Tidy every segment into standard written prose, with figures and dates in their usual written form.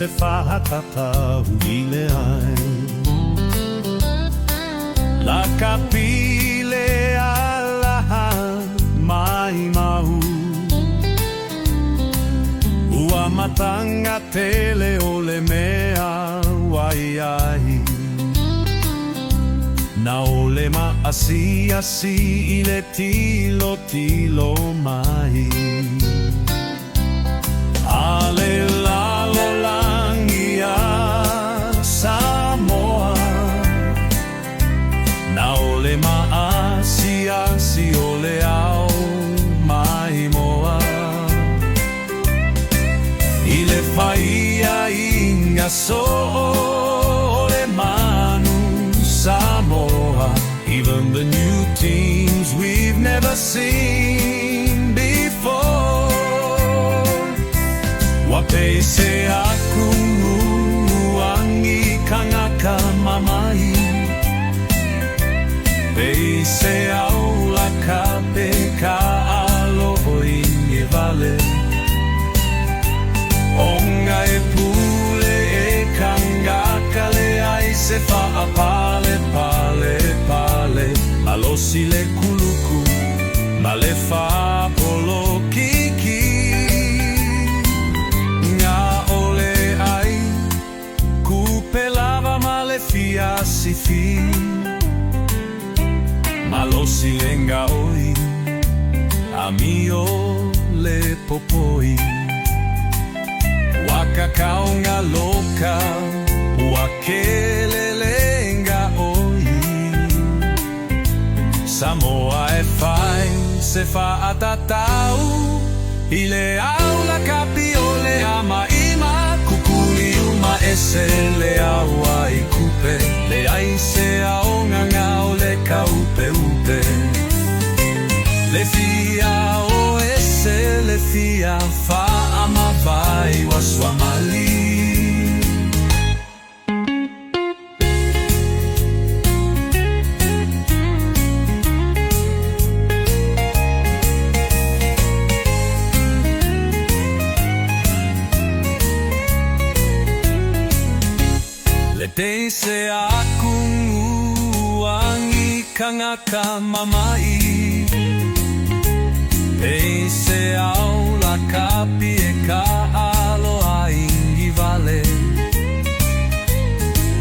se faatatau i le ai. La kapi le alaha mai mau. Ua matanga tele o le mea ua i ai. Na o le maasiasi i le tilotilo mai. A le lalolagi a Samoa. Na o le maasiasi o le ao maimoa. I le faiainga soo o le Manu Samoa. Even the new teams we've never seen before. Ua pei se akugu kangaka mamai. Pei se au la kape ka alo inge vale. Onga e pule e kangaka le ai se faapale pale pale. Malosi le kuluku ma le faapolokiki. Nga o le ai kupe lava ma le fia sifi. Malosi le gaoi amio le popoi. Ua kakaunga loka ua kelelenga oi. Samoa e fai se faatatau i le au lakapi o le amaima. Kukuli uma ese le au ai kupe. Le ai se aoga o le kaupeupe. Le fia o ese le fia faamavai ua suamali. Le te se akungu angi kangaka mamai. Pei se au la kapi e ka alo a ingi vale.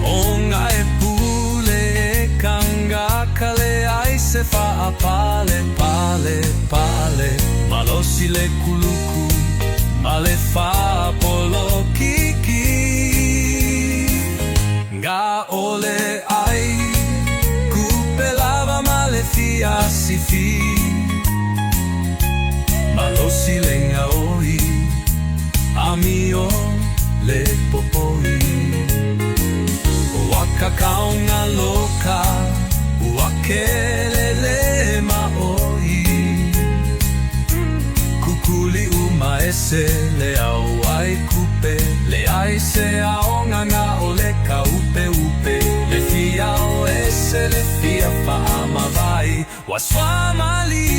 Onga e pule e kangaka le ai se faapale pale pale. Malosi le kuluku ma le faapolokiki. Nga o le ai kupe lava ma le fia sifi. Malosi le gaoi amio le popoi. Ua kakaunga loka ua kelele ma oi. Kukuli uma ese le au ai kupe. Le ai se aoga nga o le kaupeupe. Le fia o ese le fia faamavai ua suamali.